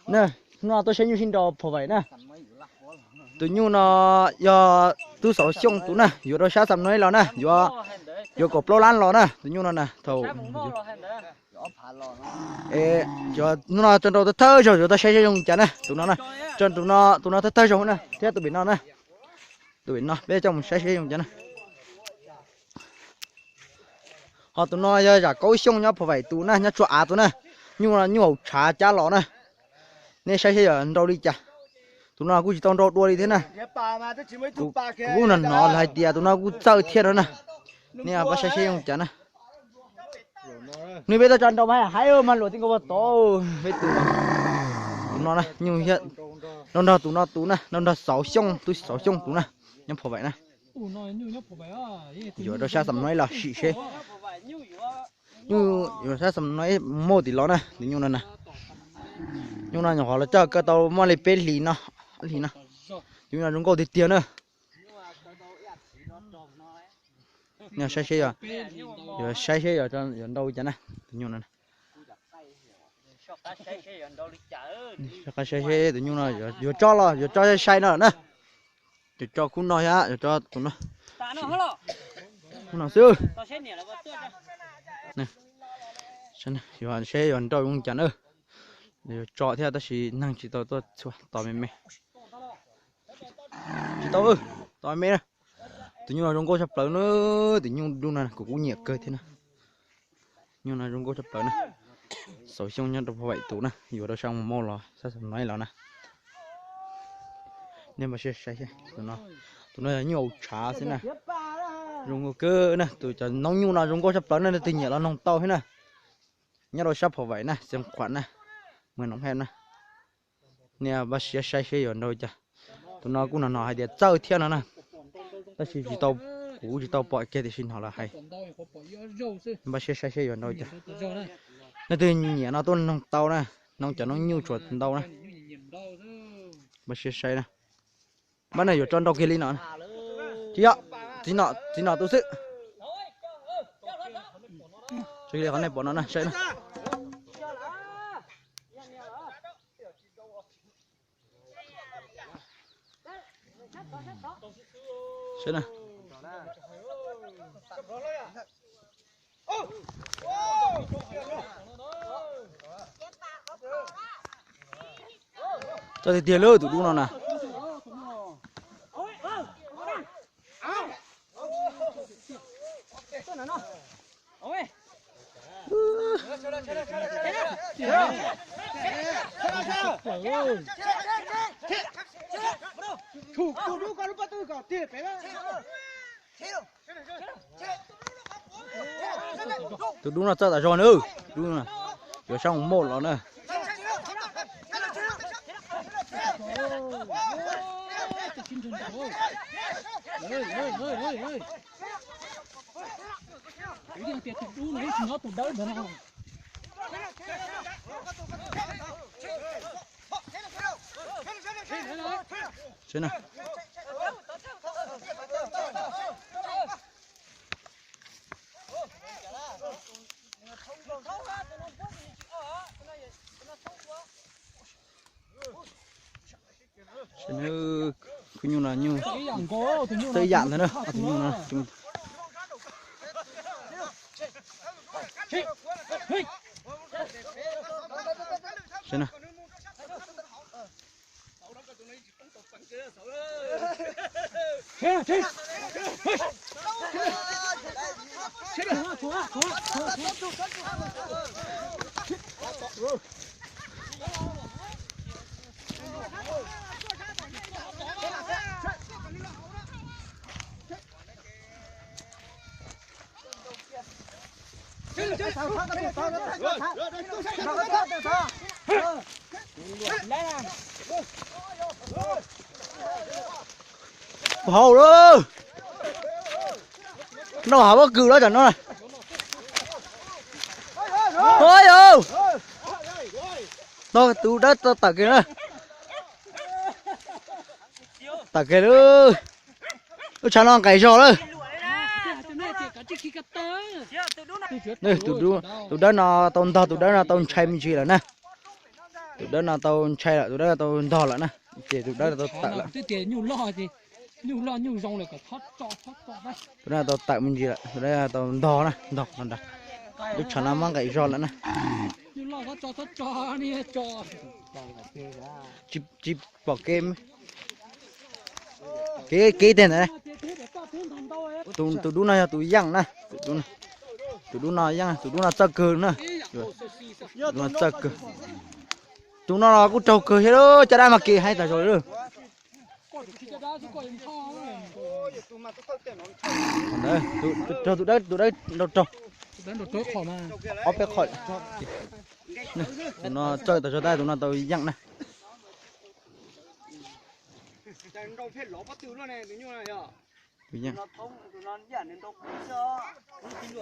Na, hnub no tuaj saib nyuj sib nraus Phom Vaim na. Tus nyuj no yog tub Xauv Xyooj tus na, yuav rau sab Xam Nuib los na, yuav, yuav kaum plaub lab los na, tus nyuj no na, thaum, hnub no tso nrau thawj thawj zaug, yuav tau saib saib zoo cas na, tus no na, tso tus no, tus no thawj thawj zaug na, thiab tus pem no na, tus pem no peb coj mus saib saib zoo cas na. Ho tus no yog Zam Kaub Xyooj nyob Phom Vaim tus na, nyob Tsua Av tus na, nyuj, nyuj hauv tshav cab los na, nej saib saib yog nrau li cas. Tus no kuj tsis tau nrau dua li thiab na. Kuv kuj hnov hnov lawv hais tias tus no kuj txawj thiab no na. Nej pab saib saib zoo cas na. Nws peb tuaj tso nrau mas hais mas luam ti nkaus puag tod peb tus. Tus no na, nyuj nrau nrog tus no tus na, nrau nrog Xauv Xyooj, tub Xauv Xyooj tus na, nyob Phom Vaim na. Yuav rau sab Xam Nuib los sim seb. Nyuj yuav sab Xam Nuib muaj tim los na, tus nyuj no na. Nyuj no nyuam qhuav los coj kaw tau muaj li peb hlis no, ob hlis no. Tus nyuj no zoo nkauj tiag tiag na. Saib seb, yuav saib seb yuav nrau li cas na, tus nyuj no. Saib seb tus nyuj no yuav tso los yuav tso sai sai no na. Yuav tso khub no thiab yuav tso tus no. Khub no xwb. Yuav seb yuav nrau zoo cas na. Yuav tso thiab tab sis neeg tsis tau tuaj txhua, tos me me. Tsis tau, tos me me na. Tus nyuj no zoo nkauj tshaj plaws na, tus nyuj dub no kuv kuj nyiam kawg thiab na. Nyuj no zoo nkauj tshaj plaws na. Xauv Xyooj nyob rau Phom Vaim tus na, yuav rau sab Mus Mauj los sab Xam Nuib los na. Nej npaj siab saib, tus no yog nyuj hauv tshav xwb na. Zoo nkauj kawg na, tus cov noob nyuj no zoo nkauj tshaj plaws na, leej twg nyiam los noog tau thiab na. Nyob rau sab Phom Vaim na, Xeev Khuam na, Muas Noom Hej na. Nej npaj siab saib seb yuav nrau cas. Tus no kuj hnov hnov hais tias txawj thiab no na, tab sis tsis tau, kuv tsis tau pom kiag tiam sis hnov lawv hais. Npaj siab saib seb yuav nrau cas. Leej twg nyiam no tuaj noog tau na, noog cov noob nyuj tsuas ntau na. Npaj siab saib na. Npaj na yuav tso nrau kiag li no. Tsis yog, txiv nom, txiv nom tus xwb. Tso kiag li qhov nej pom no na, saib na. Saib na. Txawj tiag tiag lawm tus dub no na. Tus dub no txawj tas zog na, dub no yuav sab Mus Mauj los na. Saib na. Saib na, khub nyuj no nyuj txawj yam ntag na, ob tug nyuj no. Saib na. Puas haum lawm. Noj hav pob kws lawm tam no. Ua yau, no tus dawb tawm kev na. Tawm kev lawm. Lub tshav no nqaim zog lawm. Tus dawb no tau ntog, tus dawb no tau ntshai me ntsis lawm na. Tus dawb no tau ntshai lawm, tus dawb tau ntog lawm na, ces tus dawb tau tawm lawm. Tus dawb tau tawm me ntsis lawm, tus dawb tau ntog na, ntog no nrad. Lub tshav no muab nqaim zog lawm na. Tsis pom kev, kev kev teg ntawd. Tus dub no yog tus yeej na, tus dub no yeej, tus dub no txawj kawg na. Tus no txawj kawg. Tus no los kuj raug kawg thiab, caj dab mas kev heev tas zog li. Raug tus dawb, tus dawb nrau raug ob peb qho. Tus no txawj tas zog, tab tus no tau yeej na. Tus yeej.